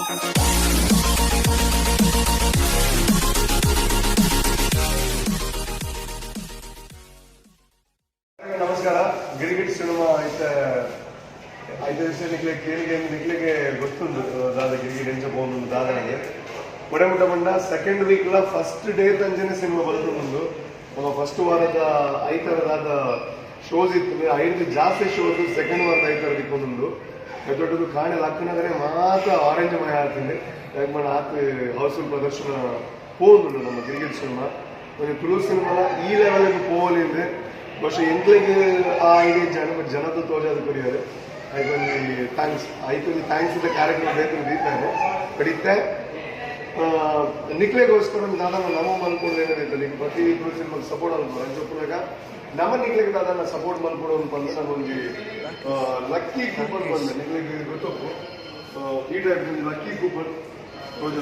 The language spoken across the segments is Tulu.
ನಮಸ್ಕಾರ. ಗಿರಿಗಿಟ್ ಸಿನಿಮಾ ಐತೆ ಐದು ದಿವಸ ನಿಕ್ಲೆ ಕೇಳಿಗೆ, ನಿಕ್ಲೆಗೆ ಗೊತ್ತುಂಡು ದಾದ ಗಿರಿಗಿಟ್ ಎಂಚ ಪೋಂದು ದಾದನಿಗೆ ಒಡೆ ಮುಟ್ಟ ಬಂಡ. ಸೆಕೆಂಡ್ ವೀಕ್ಲ ಫಸ್ಟ್ ಡೇ ತಂಚನೆ ಸಿನಿಮಾ ಬರ್ತುಂಡು. ನಮ್ಮ ಫಸ್ಟ್ ವಾರದ ಐತರದಾದ ಶೋಸ್ ಇತ್ತು. ಐದು ಜಾಸ್ತಿ ಶೋಸ್ ಸೆಕೆಂಡ್ ವಾರದ ಐತರ ದಿಕ್ಕೊಂದುಂಡು. ದೊಡ್ಡದು ಕಾಣೆ ಲಕ್ಕನಗರೆ ಮಾತ್ರ ಆರೆಂಜ್ ಮಯ ಆಗ್ತದೆ. ಯಾಕೆ ಮಾಡ ಆತ್ ಹೌಸ್ಫುಲ್ ಪ್ರದರ್ಶನ ಪೋಂದುಂಡು ನಮ್ಮ ಗಿರಿಗಿಟ್ ಸಿನಿಮಾ. ಒಂದು ತುಳು ಸಿನಿಮಾ ಈ ಲೆವೆಲ್ ಪೋವಲಿ ಅಂದ್ರೆ ಬಹುಶಃ ಎಂಕ್ಲೆಗ್ ಆ ಐಡಿಯಾ ಜನ ಜನದ ತೋಜಾದ ಕೊರಿಯರು. ಐಕೊಂಜಿ thanks, ಐಕೊಂಜಿ thanks ಇದ್ದ ಕಾರ್ಯಕ್ರಮ ಬೇಕು ದೀತಾನೆ. ಬಟ್ ಇತ್ತೆ ನಿಕ್ಲೆಗೋಸ್ಕರ ದಾದ ನಮ ಮಲ್ಕೊಂಡು ಏನಿದೆ, ನಿಕ್ ಪ್ರತಿ ತುಳು ಸಿನಿಮಾಗೆ ಸಪೋರ್ಟ್ ಅನ್ಬೋದು. ಅಂಚ ನಮ್ಮ ನಿಕ್ಲೆಗ್ ದಾದ ಸಪೋರ್ಟ್ ಮಲ್ಕೊಡು ಪಂದ್ ಒಂಜಿ ಲಕ್ಕಿ ಕೂಪನ್ ಬಂದ. ನಿಕ್ಲೆಗ್ ಗೊತ್ತಪ್ಪು, ಈ ಟೈಪ್ ಲಕ್ಕಿ ಕೂಪನ್ ತೋಜ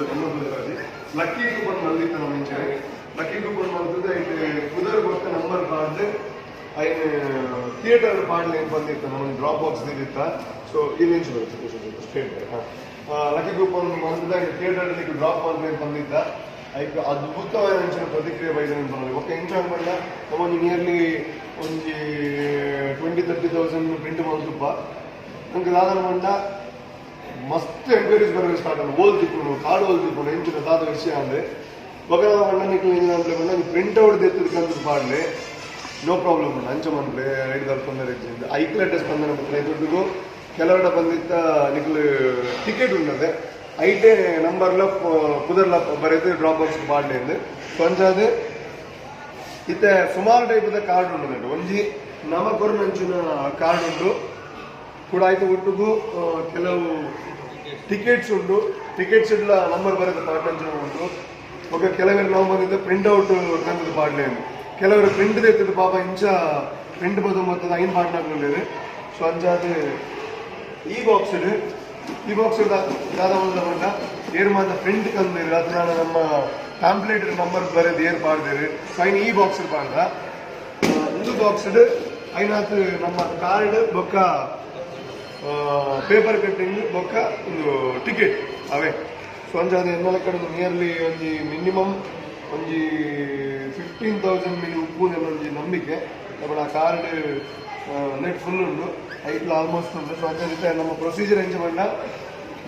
ಲಕ್ಕಿ ಕೂಪನ್ ಮಲ್ದಿತ್ತ ನಮ್ಮ ಇಂಚನೆ. ಲಕ್ಕಿ ಕೂಪನ್ ಮಲ್ತದೆ, ಐಟ್ ಪುದರ್ ಬೊಕ್ಕ ನಂಬರ್ ಪಾಡ್ದು ಐನ್ ಥಿಯೇಟರ್ ಪಾಡ್ಲೆ ಬಂದಿತ್ತು. ನಮ್ಮ ಡ್ರಾಪ್ ಬಾಕ್ಸ್ ಇದ್ದಿತ್ತ. ಸೊ ಇಲ್ಲಿ ಇಂಚು ಬರುತ್ತೆ ಸ್ಟ್ರೇಟ್. ಹಾಂ, ಲಕ್ಕಿ ಕೂಪನ್ ಮಲ್ತದ ಥಿಯೇಟರ್ ಡ್ರಾಪ್ ಮಾಡ್ಲಿ ಬಂದಿದ್ದ. ಐಕ್ ಅದ್ಭುತವಾದ ಅಂಚಿನ ಪ್ರತಿಕ್ರಿಯೆ ಬೈದ ಪನೊಲಿ. ಬೊಕ್ಕ ಎಂಚ ಪಂಡ, ನಮ್ಮ ಒಂಜಿ ನಿಯರ್ಲಿ ಒಂಜಿ 20-30 ತೌಸಂಡ್ ಪ್ರಿಂಟ್ ಮಲ್ತುಪ್ಪ. ನಂಗೆ ದಾದನ ಪಂಡ, ಮಸ್ತ್ ಎಂಕ್ವೈರೀಸ್ ಬರೋದು ಸ್ಟಾರ್ಟ್ ಆಂಡ್. ಓಲ್ ತಿಕ್ಕುಂಡು ಕಾರ್ಡ್, ಓಲ್ ತಿಕ್ಕುಂಡು, ಎಂಚಿನ ದಾದ ವಿಷಯ ಅಂದ್ರೆ. ಬೊಕ್ಕ ಪಂಡ, ನಿಕ್ಲು ಎಂಚಿನ ಪಂಡ, ಪ್ರಿಂಟ್ ಔಟ್ ದೆತ್ತುದು ಕಂತುದು ಪಾಡ್ಲೆ, ನೋ ಪ್ರಾಬ್ಲಮ್ ಉಂಡು. ಅಂಚ ಮನ್ಪುಲೆ, ರೈಡ್ ತೊಂದರೆ ಇಜ್ಜಿ. ಐಕ್ಲೆಟ ಸ್ಪಂದನ ಬತ್ತಲೆ ದುಡ್ಡುಗು ಕೆಲವೆಡ ಬಂದಿತ್ತ. ನಿಕ್ಲು ಟಿಕೆಟ್ ಉಂಡದೆ, ಐಟೇ ನಂಬರ್ಲ ಪುದರ್ಲ ಬರೆದು ಡ್ರಾಪ್ ಬಾಕ್ಸ್ ಪಾಡ್ಲೆ ಅಂದ್. ಸೊ ಅಂಚಾದ್ ಇತ್ತೆ ಸುಮಾರು ಟೈಪ್ದ ಕಾರ್ಡ್ ಉಂಡು. ಒಂಜಿ ನಮ ಕೊರ್ನಂಚಿನ ಕಾರ್ಡ್ ಉಂಡು ಕೂಡ. ಆಯ್ತು, ಒಟ್ಟುಗು ಕೆಲವು ಟಿಕೆಟ್ಸ್ ಉಂಟು. ಟಿಕೆಟ್ಸ್ ಇಡ್ಲ ನಂಬರ್ ಬರೆದ ಪಾಡ್ನಂಚಿನ ಉಂಟು. ఒక ಕೆಲವರು ನಾವು ಬಂದಿದ್ದ ಪ್ರಿಂಟ್ ಔಟ್ ಕಂತದ ಪಾಡ್ಲೆ. ಕೆಲವರು ಪ್ರಿಂಟ್ ತೆತ್ತದ ಪಾಪ ಇಂಚ ಪ್ರಿಂಟ್ ಬದು ಮೊತ್ತದ ಐನ್ ಪಾಡ್ನಾಗ್లేదు. ಸೊ ಅಂಚಾದ್ ಈ ಬಾಕ್ಸ್ ದಾದ ಪಂಡ, ಏರ್ ಮಾತ ಪ್ರಿಂಟ್ ಕಂದಿರು ಅದನ್ನ ನಮ್ಮ ಪ್ಯಾಂಪ್ಲೆಟ್ ನಂಬರ್ ಬರೆದು ಏರ್ ಪಾಡ್ದೇರು, ಸೊ ಐನ್ ಈ ಬಾಕ್ಸ್ ಪಾಡ್ದ. ಒಂದು ಬಾಕ್ಸ್ ಐನಾತ್ ನಮ್ಮ ಕಾರ್ಡ್ ಬೊಕ್ಕ ಪೇಪರ್ ಕಟ್ಟಿಂಗ್ ಬೊಕ್ಕ ಒಂದು ಟಿಕೆಟ್ ಅವೇ. ಸೊ ಅಂಚಾದ್ ಎನ್ನಲ ಕಡೆ ನಿಯರ್ಲಿ ಒಂಜಿ ಮಿನಿಮಮ್ ಒಂಜಿ 15,000 ಮಿನಿ ಉಪ್ಪು ಒಂಜಿ ನಂಬಿಕೆ. ನಮ್ಮ ಕಾರ್ಡ್ ನೆಟ್ ಫುಲ್ ಉಂಡು, ಐಟ್ಲ ಆಲ್ಮೋಸ್ಟ್ ಉಂಡು. ಸೊ ಅಂಚಾದ್ ನಮ್ಮ ಪ್ರೊಸೀಜರ್ ಎಂಚ ಪಂಡ,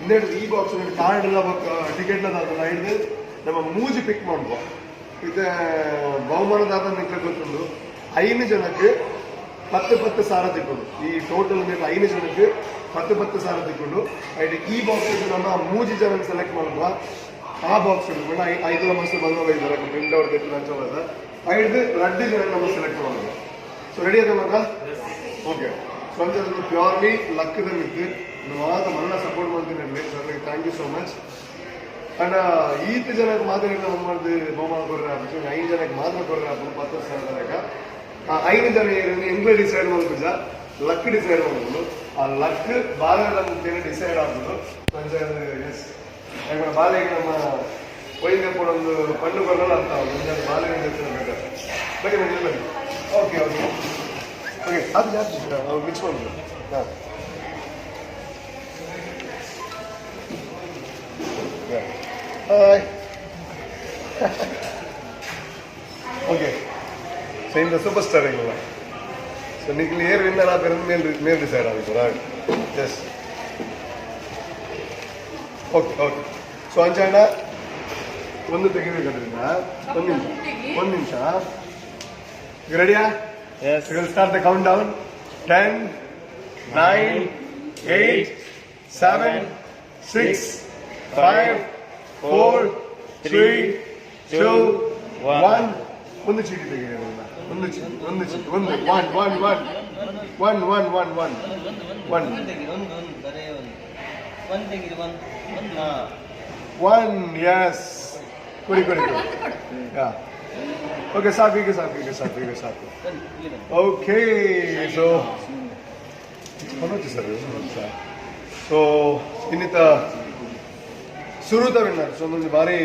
ಇಂದೆಟ್ ಈ ಬಾಕ್ಸ್ ಕಾರ್ಡ್ ಎಲ್ಲ ಬೊಕ್ಕ ಟಿಕೆಟ್ ದಾದಲ್ಲ ಹಿಡ್ದು ನಮ್ಮ ಮೂಜಿ ಪಿಕ್ ಮಾಡುವ. ಇತ್ತೆ ಬಹುಮಾನದಾತ ನಿಕ್ಲೆ ಗೊತ್ತುಂಡು, ಐದು ಜನಕ್ಕೆ ಪತ್ತು ಪತ್ತು ಸಾವಿರ ತಿಕ್ಕೊಂಡು. ಈ ಟೋಟಲ್ ಐದು ಜನಕ್ಕೆ ಪತ್ತು ಪತ್ತು ಸಾವಿರ ತಿಕ್ಕೊಂಡು. ಐಟ್ ಈ ಬಾಕ್ಸ್ ನಮ್ಮ ಮೂಜಿ ಜನ ಸೆಲೆಕ್ಟ್ ಮಾಡುವ. ಆ ಬಾಕ್ಸ್ ಹಿಡ್ಕೊಂಡು ಐದು ಮಸ್ತ್ ಬಂದ ಇದ್ದಾರೆ, ಪ್ರಿಂಟ್ ಔಟ್ ತೆಗೆದು ಅಂಚ ಐದು ರಡ್ಡು ಜನ ನಮ್ಮ ಸೆಲೆಕ್ಟ್ ಮಾಡೋದು. ಸೊ ರೆಡಿ ಅದ ಮಗ? ಓಕೆ. ಸೊ ಅಂತ ಪ್ಯೂರ್ಲಿ ಲಕ್ಕದ ಮಿತ್ತು ಮಾತ ಮಲ್ಲ ಸಪೋರ್ಟ್ ಮಾಡ್ತೀನಿ sir. Thank you so much. And ಈತ ಜನಕ್ಕೆ ಮಾತ್ರ ನಮ್ಮ ಮಾಡ್ದು ಬಹುಮಾನ ಕೊಡ್ರೆ, ಐದು ಜನಕ್ಕೆ ಮಾತ್ರ ಕೊಡ್ರೆ 10 ಸಾವಿರ ಲೆಕ್ಕ. ಆ ಐದು ಜನ ಎಂಗ್ಲ ಡಿಸೈಡ್ ಮಲ್ಪುಜ, ಲಕ್ ಡಿಸೈಡ್ ಮಾಡ್ಬೋದು. ಆ ಲಕ್ ಬಾಲೆದ ಮುಖೇನ ಡಿಸೈಡ್ ಆಗ್ಬೋದು. ಎಸ್, ಯಾಕಂದ್ರೆ ಬಾಲೆಗೆ ನಮ್ಮ ಒಯ್ದ ಒಂದು ಪಣ್ಣು ಬರಲ್ಲ ಅಂತ ಒಂದೊಂದು ಬಾಲೆ ಬೆಟರ್. ಬನ್ನಿ ಬನ್ನಿ ಬನ್ನಿ. ಓಕೆ ಓಕೆ ಓಕೆ, ಅದು ಜಾಸ್ತಿ ಮಿಕ್ಸ್ ಮಾಡ್ಬೋದು. ಹಾಂ, ಹಾಯ್. ಓಕೆ, ಸೊ ಇಂದ ಸೂಪರ್ ಸ್ಟಾರ್ ಇಲ್ಲ. ಸೊ ನಿಕ್ಲಿ ಏರ್ ವಿನ್ನರ್ ಆಪೇರ್ ಮೇಲ್ ಮೇಲ್ ಡಿಸೈಡ್ ಆಗಬೇಕು. Right, yes, okay okay. So ಅಂಚಾಂಡ ಒಂದು ತೆಗಿಬೇಕದ್ರಿಂದ. ಒಂದು ನಿಮಿಷ, ಒಂದು ನಿಮಿಷ. ರೆಡಿಯಾ? Yes. We'll start the countdown. 10, 9, 8, 7, 6, 5, 4, 3, 2, 1. ಒಂದು ಚೀಟಿ ತೆಗೀರಿ ಅದನ್ನ. ಒಂದು ಚೀಟಿ, ಒಂದು ಚೀಟಿ, ಒಂದು, one, one, one, one, one, one, one, one. ಒಂದು ತೆಗೀರಿ, ಒಂದು, ಒಂದು, ಬರೇ ಒಂದು, ಒಂದು ತೆಗೀರಿ, ಒಂದು, ಒಂದು, ಹಾ. One, S. ಕೊಡಿ ಕೊಡಿ ಕೊಡಿ. ಯಾ, ಓಕೆ, ಸಾಕು ಈಗ, ಸಾಕು ಈಗ, ಸಾಕು ಈಗ, ಸಾಕು. ಬನ್ನಿ, ಇಲ್ಲಿ ಬನ್ನಿ. ಓಕೆ, ಸೊ ಸರ್, ಸೊ ಇನ್ನಿತ ಸುರೂತ ವಿನ್ನರ್. ಸೊ ಒಂದೊಂದು ಬಾರಿ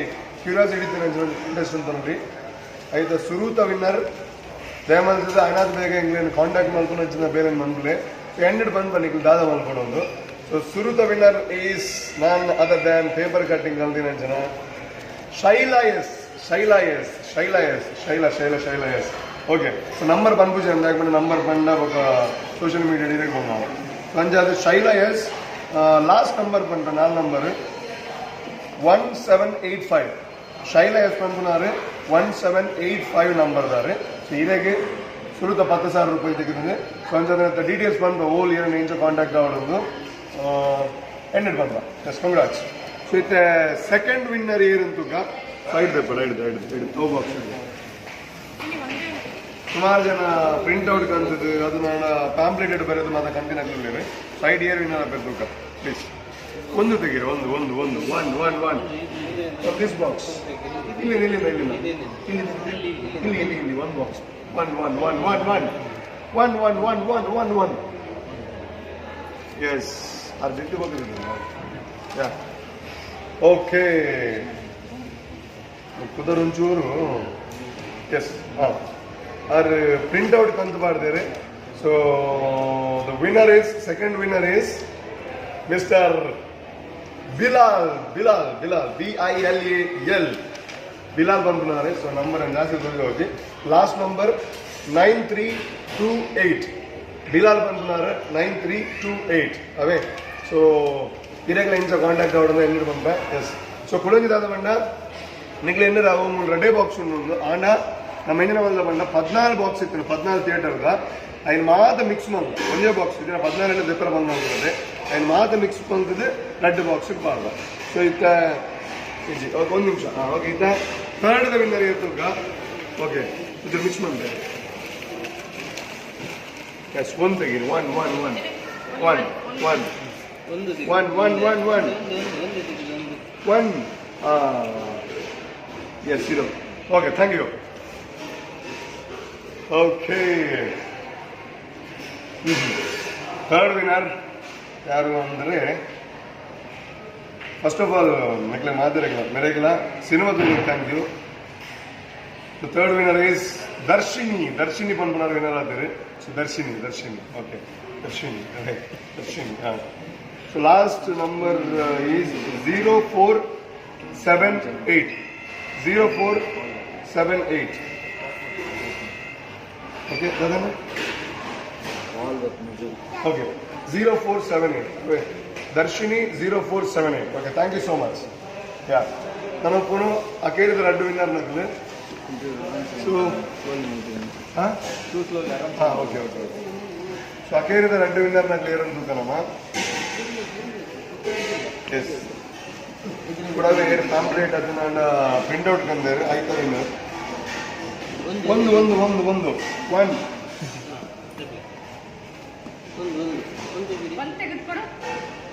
ಕ್ಯೂರಿಯಾಸಿಟಿ ಇಂಟ್ರೆಸ್ಟ್ ಅಂತ ನೋಡ್ರಿ. ಐತ ಸುರೂತ ವಿನ್ನರ್ ದಯಮಲ್ಸದ ಅನಾಥ ಬೇಗ ಎಂಗ್ಲೇನ್ ಕಾಂಟ್ಯಾಕ್ಟ್ ಮಲ್ಕೊಂಡು ಅಂಚಿನ ಬೇರೆ ಮನ್ಪುಲೆ. ಎಂಡ್ ಬಂದ್ ಬನ್ನಿ, ದಾದ ಮಲ್ಕೊಂಡು. ಸೊ ಸೊ ಸುರುತ winner is none other than paper cutting ಕಲ್ದಿನ ಜನ Shaila S, Shaila S, Shaila S, Shaila, Shaila, Shaila S. Okay, so number ಪನ್ಪುಜಿ ಅಂದಾಗ ನಂಬರ್ ಪಂಡ ಬೊಕ ಸೋಷಿಯಲ್ ಮೀಡಿಯಾ ಇರಕ್ಕೆ ನಾವು ಅಂಜಾದ ಶೈಲಾ ಎಸ್ ಲಾಸ್ಟ್ ನಂಬರ್ ಪಂಡ ನಾಲ್ ನಂಬರ್ 1785. ಶೈಲಾ ಎಸ್ ಪನ್ಪುನಾರು 1785 ನಂಬರ್ ದಾರೆ. ಸೊ ಇರೆಗೆ ಸುರುತ 10,000 ರೂಪಾಯಿ ತೆಗೆದು. ಸೊ ಅಂಚಾದ ಡೀಟೇಲ್ಸ್ ಪನ್ಪ ಓಲ್ ಇರನ್ ಇಂಚ ಕಾಂಟ್ಯಾಕ್ಟ್ ಆವೊಂದು ಎಂಡೆಡ್ ಪನ್ಪ. S, congrats. ಸೊ ಇತ್ತೆ ಸೆಕೆಂಡ್ ವಿನ್ನರ್ ಏರಂತುಗ ಸೈಡ್ ಪೇಪರ್ ಐಡ್ದು ಐಡ್ದು ಐಡ್ದು ತೋ ಬಾಕ್ಸ್. ಸುಮಾರು ಜನ ಪ್ರಿಂಟ್ ಔಟ್ ಕಂತದ್ದು ಅದು ನಾನು ಪ್ಯಾಂಪ್ಲೆಟ್ ಬರೆದು ಮಾತ್ರ ಕಂತಿನ ಸೈಡ್ ಇಯರ್ ವಿನ್ನರ್ ತೂಕ ಪ್ಲೀಸ್. ಒಂದು ತೆಗೀರಿ, ಒಂದು ಒಂದು ಒಂದು one one one this box. ಇಲ್ಲಿ ಇಲ್ಲಿ ಇಲ್ಲಿ ಇಲ್ಲಿ ಇಲ್ಲಿ ಇಲ್ಲಿ ಇಲ್ಲಿ ಇಲ್ಲಿ one box, one one one one one one one one one one one. Yes, urgent ಬಂದಿದೆ. ಯಾ, ಓಕೆ, ಕುದರೊಂಚೂರು. ಎಸ್, ಹಾಂ, ಆರ್ ಪ್ರಿಂಟ್ ಔಟ್ ಕಂತು ಮಾಡಿದ್ದೇವೆ. So the winner is, second winner is Mister Bilal, Bilal, Bilal, BILAL, Bilal ಬಂದ್ಬಿಟ್ಟಿದ್ದಾರೆ. ಸೊ ನಂಬರ್ ಜಾಸ್ತಿ ಹೋಗಿ ಲಾಸ್ಟ್ ನಂಬರ್ 9328. ಬಿಲಾಲ್ ಬಂದ್ಬಿಟ್ಟಿದ್ದಾರೆ, 9328 ಅವೇ. ಸೊ ಇರೆಗ್ಲ ಇಂಚ ಕಾಂಟ್ಯಾಕ್ಟ್ ಆವಡಂದ ಎಲ್ಲಿಡು ಬಂಪೆ. ಎಸ್, ಸೊ ಕುಡಂಜಿದಾದ ಬಂಡ ನಿಕ್ಲೆ ಎನ್ನರ ಅವು ಮೂರು ರಡ್ಡೆ ಬಾಕ್ಸ್ ಉಂಡು. ಆಂಡ ನಮ್ಮ ಎಂಜಿನ ಬಂದ ಬಂಡ 14 ಬಾಕ್ಸ್ ಇತ್ತು, 14 ಥಿಯೇಟರ್ದ. ಐನ್ ಮಾತ ಮಿಕ್ಸ್ ಮಂತ್ ಒಂದೇ ಬಾಕ್ಸ್ ಇದನ್ನ 14 ದೆಪ್ಪರ ಬಂದ್ ಮಾಡ್ತದೆ. ಐನ್ ಮಾತ ಮಿಕ್ಸ್ ಬಂತದ್ದು ರಡ್ಡು ಬಾಕ್ಸ್ ಬಾರ್ದ. ಸೊ ಇತ್ತ ಇಜ್ಜಿ, ಓಕೆ, ಒಂದು ನಿಮಿಷ. ಹಾಂ, ಓಕೆ, ಇತ್ತ ಥರ್ಡ್ the winner ಇರ್ತುಗ. ಓಕೆ, ಇದು ಮಿಕ್ಸ್ ಮಂತೆ. ಎಸ್, ಒಂದು ತೆಗೀರಿ. One one one one one ಒಂದು ತೆಗಿ. One, one, one, one. ಒಂದು ಒಂದು ಒಂದು ತೆಗಿ, ಒಂದು. ಒನ್. ಎಸ್, ಇದು okay. Thank you. Okay, third winner ಯಾರು ಅಂದರೆ, ಫಸ್ಟ್ ಆಫ್ ಆಲ್ ಮೆಕ್ಲೆ ಮಾತಾಡಗಿಲ್ಲ ಮೆರೆಗಿಲ್ಲ ಸಿನಿಮಾದ. Thank you. The third winner is Darshini. Darshini ಪನ್ಪುನಾರ್ winner ಆದರು. ಸೊ ದರ್ಶಿನಿ, ದರ್ಶಿನಿ, ಓಕೆ, ದರ್ಶಿನಿ, ಅದೇ ದರ್ಶಿನಿ. ಹಾಂ, so last number is 0478, 0478. Okay, ದಾದಾ. Okay, 0478. Darshini, 0478. Okay, thank you so much. Yeah, ನಾನು ಪುನಃ ಅಕೇರಿದ ರಡ್ಡು ವಿನ್ನರ್ ನಗಲು. ಸೊ ಹಾಂ ಹಾಂ, ಓಕೆ ಓಕೆ ಓಕೆ. ಸೊ ಅಕೇರಿದ ರಡ್ಡು ವಿನ್ನರ್ ನಗಲು ಏರಂತ ತೂಕನಮ್ಮ. ಎಸ್, ಕೂಡ ಏರ್ ಪ್ಯಾಂಪ್ಲೇಟ್ ಅದನ್ನ ಪ್ರಿಂಟ್ ಔಟ್ ಕಂದೇರು ಆಯ್ತಾ ವಿನ್ನರ್. ಒಂದು ಒಂದು ಒಂದು ಒಂದು ಒನ್. ಒಂದು ಒಂದು ಒಂದು ತೆಗೀರಿ. ಒಂದು ತೆಗೆದುಕೊಡು.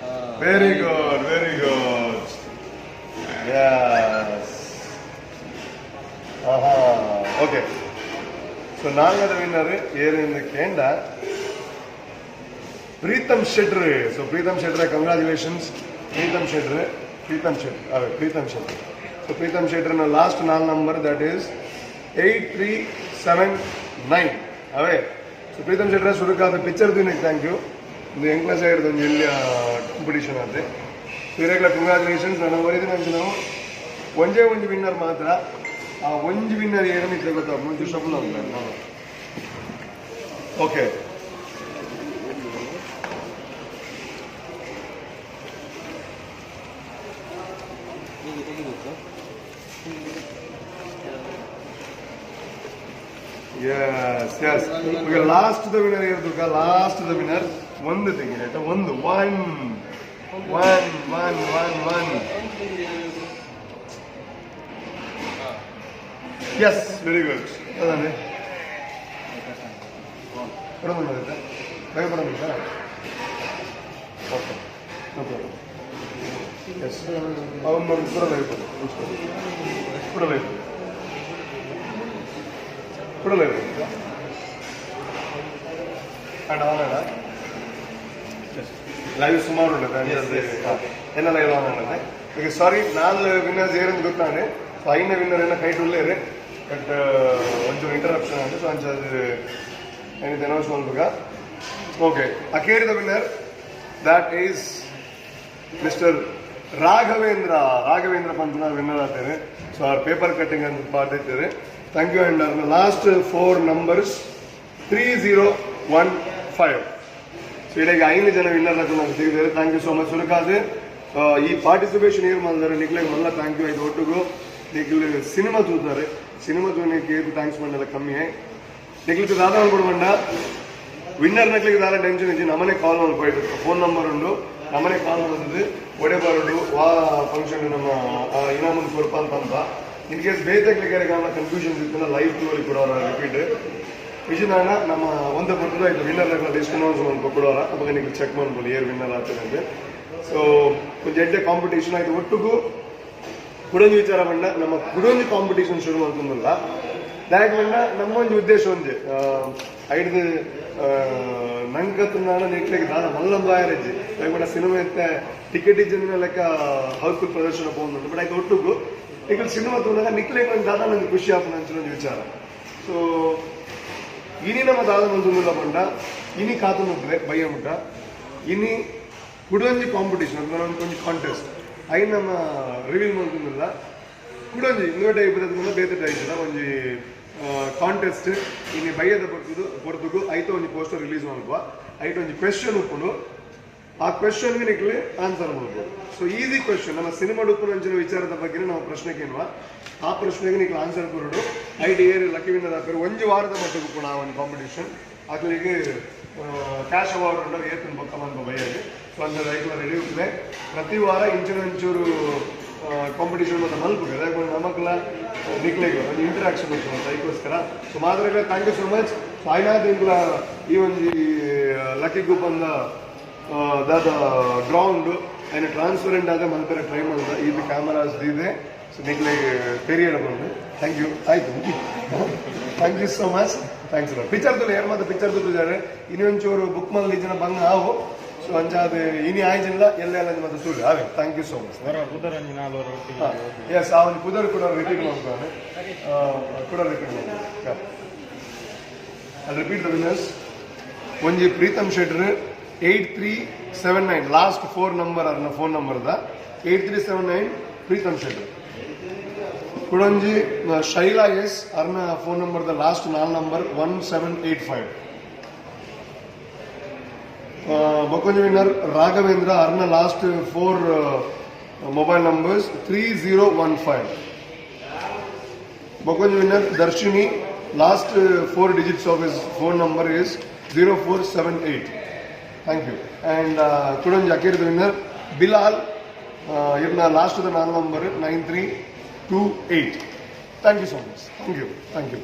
ಆ, Very good, very good. Yes. ಆಹಾ, ಓಕೆ. ಸೊ ನಾಲ್ಕದ ವಿನ್ನರ್ ಏರಿಂದ ಕೇಂಡ ಪ್ರೀತಮ್ ಶೆಟ್ರ್. ಸೊ ಪ್ರೀತಮ್ ಶೆಟ್ರೆ, ಕಂಗ್ರ್ಯಾಚುಲೇಷನ್ಸ್ ಪ್ರೀತಮ್ ಶೆಟ್ರ್, ಪ್ರೀತಮ್ ಶೆಟ್ರ್, ಅವೇ ಪ್ರೀತಮ್ ಶೆಟ್ರ್. ಸೊ ಪ್ರೀತಮ್ ಶೆಟ್ರನ ಲಾಸ್ಟ್ ನಾಲ್ ನಂಬರ್, that is 8379 ಅವೇ. ಸೊ ಪ್ರೀತಮ್ ಶೆಟ್ರೆ, ಸುರುಕಾದ ಪಿಕ್ಚರ್ ದಿನಕ್ಕೆ thank you. ಇದು ಎಂಕ್ಲ ಸೈಡ್ ಒಂಜಿ ಎಲ್ಯ ಕಾಂಪಿಟೇಷನ್ ಆತೆ. ಸೊ ಇರೆಗ್ಲ ಕಂಗ್ರ್ಯಾಚುಲೇಷನ್ಸ್. ನನ್ನ ವರಿದ ನಾವು ಒಂಜೇ ಒಂಜಿ ವಿನ್ನರ್ ಮಾತ್ರ. ಆ ಒಂಜಿ ವಿನ್ನರ್ ಏನು ಇದ್ರೆ ಗೊತ್ತಾ? ಮುಂಚೆ ಶಬ್ದ. ಓಕೆ, ಹೀಗೆ ತೆಗಿಬೇಕು. Yes, okay, last the winner ಇರ್ದುಕ. Last the winner ಒಂದು ತೆಗೀರಿ ಆಯ್ತಾ? ಒಂದು, one one one one one. ಒಂದು ತೆಗೀರಿ ಯಾವ್ಯಾವ್ದು? S, very good. ಅದಾನೆ ಕೊಡೋದು ಬೇಗ ಕೊಡೋದು ಸರ್. ಓಕೆ ಓಕೆ, ಎಸ್, ಅವನು ಕೂಡ ಲೈವ್, ಕೂಡ ಲೈವ್, ಕೂಡ ಲೈವ್ ಅಂಡ್ ಆನ್ ಅಲ್ಲ. ಲೈವ್ ಸುಮಾರು ಉಂಟು. ಎನ್ನ ಲೈವ್ ಆನ್ ಆನದೆ. ಓಕೆ, ಸಾರಿ, ನಾಲ್ ವಿನ್ನರ್ಸ್ ಏರಂದು ಗೊತ್ತಾನೆ. ಸೊ ಐನ ವಿನ್ನರ್ ಏನ ಕೈಟ್ ಉಳ್ಳೇರು, ಬಟ್ ಒಂಚೂರು ಇಂಟರಪ್ಷನ್ ಆಗಿದೆ. ಸೊ ಅಂಚ ಏನಿದೆ ಅನೌನ್ಸ್ ಮಲ್ಪುಗ. ಓಕೆ, ಅಕೇರಿದ winner that is mister Raghavendra. Raghavendra ಪಂತನ ವಿನ್ನರ್ ಆಗ್ತಾರೆ. ಸೊ ಆರ್ ಪೇಪರ್ ಕಟ್ಟಿಂಗ್ ಅಂತ ಪಾಡ್ದಿದ್ದಾರೆ. Thank you. And last four numbers 3015. So ಇಡೀ ಐದು ಜನ ವಿನ್ನರ್ నాకు ಸಿಗಿದ್ದಾರೆ. Thank you so much. ಸುರಕಾದು ಈ ಪಾರ್ಟಿಸಿಪೇಷನ್ ಏರ್ ಮಾಡಿದಾರೆ ನಿಕ್ಲೆಗ್ ಮಲ್ಲ thank you. ಐದು ಒಟ್ಟಿಗೂ ನಿಕ್ಲು ಸಿನಿಮಾ ತೂತಾರೆ. ಸಿನಿಮಾ ತೂನಿಗೆ thanks ಮಾಡಲ್ಲ ಕಮ್ಮಿ. ನಿಕ್ಲಿಗೆ ದಾದ ಕೊಡ್ಬಂಡ ವಿನ್ನರ್ ನಕ್ಲಿಗೆ ದಾರ ಟೆನ್ಷನ್ ಇಜ್ಜಿ. ನಮ್ಮನೆ ಕಾಲ್ ಮಲ್ಪೊಡು. ಫೋನ್ ನಂಬರ್ ಉಂಡು. ನಮ್ಮನೆ ಕಾಲ್ ಬಂದದ್ದು ಒಡೆ ಬರೋಡು ವಾ ಫಂಕ್ಷನ್ ನಮ್ಮ ಇನಾಮನ್ ಕೊರ್ಪ ಅಂತ ಅಂತ. ಇನ್ ಕೇಸ್ ಬೇತಕ್ಲಿಗೆ ಕನ್ಫ್ಯೂಷನ್ ಇತ್ತು, ಲೈವ್ ಟೂ ಕೂಡ ರಿಪೀಟ್ ವಿಜಯನಾಣ ನಮ್ಮ ಒಂದೇ ಬರ್ತದೆ. ಇದು ವಿನ್ನರ್ ಲಿಸ್ಟ್ ಅನೌನ್ಸ್ ಮಾಡ್ಕೊ ಕೊಡೋರ. ಅವಾಗ ನೀವು ಚೆಕ್ ಮಾಡ್ಬೋದು ಏರ್ ವಿನ್ನರ್ ಆಗ್ತದೆ. ಸೊ ಕೊಂಚ ಎಡ್ಡೆ ಕಾಂಪಿಟೇಷನ್ ಆಯ್ತು. ಒಟ್ಟಿಗೂ ಕುಡೊಂಜಿ ವಿಚಾರ ಬಂಡ, ನಮ್ಮ ಕುಡೊಂಜಿ ಕಾಂಪಿಟೇಷನ್ ಶುರು ಮಾಡ್ಕೊಂಡಲ್ಲ. ದಾಯಕ್ ಬಂಡ ನಮ್ಮ ಒಂಜಿ ಉದ್ದೇಶ ಒಂಜಿ ಐಡ್ದು ನಂಕತ್ತು ನಾಡ ನಿಕ್ಲೆಗ್ ದಾದ ಮಲ್ಲೊಂದು ಆಯರಜ್ಜಿ. ದಾಯಕ್ ಬಂಡ ಸಿನಿಮಾ ಇತ್ತೆ ಟಿಕೆಟ್ ಇಜ್ಜಂದಿನ ಲೆಕ್ಕ ಹೌಸ್ಫುಲ್ ಪ್ರದರ್ಶನ ಪೋಂದುಂಡು. ಬಟ್ ಆಯ್ತು ಒಟ್ಟುಗು ನಿಕ್ಲ್ ಸಿನಿಮಾ ತೂನಗ ನಿಕ್ಲೆಗ್ ಒಂಜಿ ದಾದ ಒಂಜಿ ಖುಷಿ ಆಪುನ ಅಂಚಿನ ಒಂಜಿ ವಿಚಾರ. ಸೊ ಇನಿ ನಮ್ಮ ದಾದ ಮಂತೊಂದುಲ್ಲ ಪಂಡ, ಇನಿ ಕಾತೊಂದುಪ್ಪುಲೆ ಬಯ್ಯ ಮುಟ್ಟ ಇನಿ ಕುಡೊಂಜಿ ಕಾಂಪಿಟೇಷನ್ ಅಥವಾ ಒಂಜಿ ಕಾಂಟೆಸ್ಟ್ ಐನ್ ನಮ್ಮ ರಿವೀಲ್ ಮಲ್ತೊಂದುಲ್ಲ. ಕುಡೊಂಜಿ ಇಂದು ಟೈಪ್ ಬೇತೆ ಟೈಪ್ ಒಂಜಿ ಕಾಂಟೆಸ್ಟ್ ಇನಿ ಬಯ್ಯದ ಪೊರ್ತುದು ಪೊರ್ತುಗು ಐತ ಒಂಜಿ ಪೋಸ್ಟರ್ ರಿಲೀಸ್ ಮಲ್ಪುವ. ಐಟ್ ಒಂಜಿ ಕ್ವೆಶನ್ ಉಪ್ಪುಂಡು. ಆ ಕ್ವೆಶನ್ಗೆ ನಿಕ್ಲೆ ಆನ್ಸರ್ ಮಾಡ್ಬೋದು. ಸೊ ಈಸಿ ಕ್ವೆಶನ್. ನಮ್ಮ ಸಿನಿಮಾ ಉಪ್ಪುನಂಚಿನ ವಿಚಾರದ ಬಗ್ಗೆ ನಾವು ಪ್ರಶ್ನೆ ಕೇಳುವ. ಆ ಪ್ರಶ್ನೆಗೆ ನಿಕ್ಲೆ ಆನ್ಸರ್ ಕೊರಡು. ಐಟ್ ಏರ್ ಲಕ್ಕಿ ವಿನ್ನರ್ ಆಪೆರ್, ಒಂಜಿ ವಾರದ ಮಟ್ಟಿಗೆ ಉಪ್ಪುಂಡು ಆ ಒಂದು ಕಾಂಪಿಟೇಷನ್. ಅಕ್ಲಿಗೆ ಕ್ಯಾಶ್ ಅವಾರ್ಡ್ ಉಂಡು. ಏತನ್ ಬೊಕ್ಕ ಮನ್ಪ ಬಯ್ಯಗೆ. ಸೊ ಅಂಚ ಐಕ್ಲ ರೆಡಿ ಉಪ್ಪುಲೆ. ಪ್ರತಿ ವಾರ ಇಂಚಿನ ಒಂಚೂರು ಕಾಂಪಿಟೇಷನ್ ಮತ್ತೆ ಮಲ್ಪುಗ. ಯಾಕಂದ್ರೆ ನಮಕ್ಲ ನಿಕ್ಲೆಗ್ ಒಂದು ಇಂಟರಾಕ್ಷನ್ ಉಂಟು ಅಂತ ಐಕೋಸ್ಕರ. ಸೊ ಮಾತ್ರ thank you so much. So ಆಯ್ನಾದ ಇಂಕ್ಲ ಈ ಒಂಜಿ ಲಕ್ಕಿ ಕೂಪನ್ ದಾದ ಗ್ರೌಂಡ್ ಐನ ಟ್ರಾನ್ಸ್ಪರೆಂಟ್ ಆದ ಮಲ್ಪೆರೆ ಟ್ರೈ ಮಲ್ದ. ಇದು ಕ್ಯಾಮರಾಸ್ ಇದೆ. ಸೊ ನಿಕ್ಲೆಗ್ ಪೆರಿಯಡ್ ಬಂದು thank you. ಆಯ್ತು, thank you so much, thanks. Picture ತುಲೆ ಏರ್ ಮಾತ ಪಿಕ್ಚರ್ ತುದ್ದಾರೆ. ಇನಿ ಒಂಚೂರು ಬುಕ್ ಮಲ್ದಿಜ್ಜಿನ ಬಂಗ ಆವು. ಸೊ ಅಂಚಾದ ಇನಿ ಆಯ್ಜಿಲ್ಲ ಎಲ್ಲ ಎಲ್ಲ ಮತ್ತೆ ತೂಲೆ ಆವೆ. Thank you so much. ಪುದರಂಜಿ ನಾಲ್ವರ ಒಟ್ಟಿಗೆ. ಎಸ್, ಆ ಒಂದು ಪುದರ್ ಕೂಡ ರಿಪೀಟ್ ಮಾಡ್ತಾನೆ, ಕೂಡ ರಿಪೀಟ್ ಮಾಡ್ತಾನೆ. I repeat the winners. ಒಂಜಿ ಪ್ರೀತಮ್ ಶೆಟ್ರ್, 8379 last four number ಅರ್ನ phone number the 8379, Preetham ಶೆಟ್ರ್. ಕುಡೊಂಜಿ ಶೈಲಾ ಎಸ್, ಅರ್ನ ಫೋನ್ ನಂಬರ್ the last ನಾಲ್ ನಂಬರ್ 1785. ಬೊಕೊಂಜಿ ವಿನ್ನರ್ ರಾಘವೇಂದ್ರ, ಅರ್ನ last four mobile numbers 3015. ಬೊಕೊಂಜಿ winner Darshini, last four digits of his phone number is 0478. Thank you. And ಕುಡೊಂಜಿ ಅಕೇರಿದ winner Bilal, ಇರ್ನ ಲಾಸ್ಟ್ the ನಾಲ್ number 9328. Thank you so much. Thank you, thank you.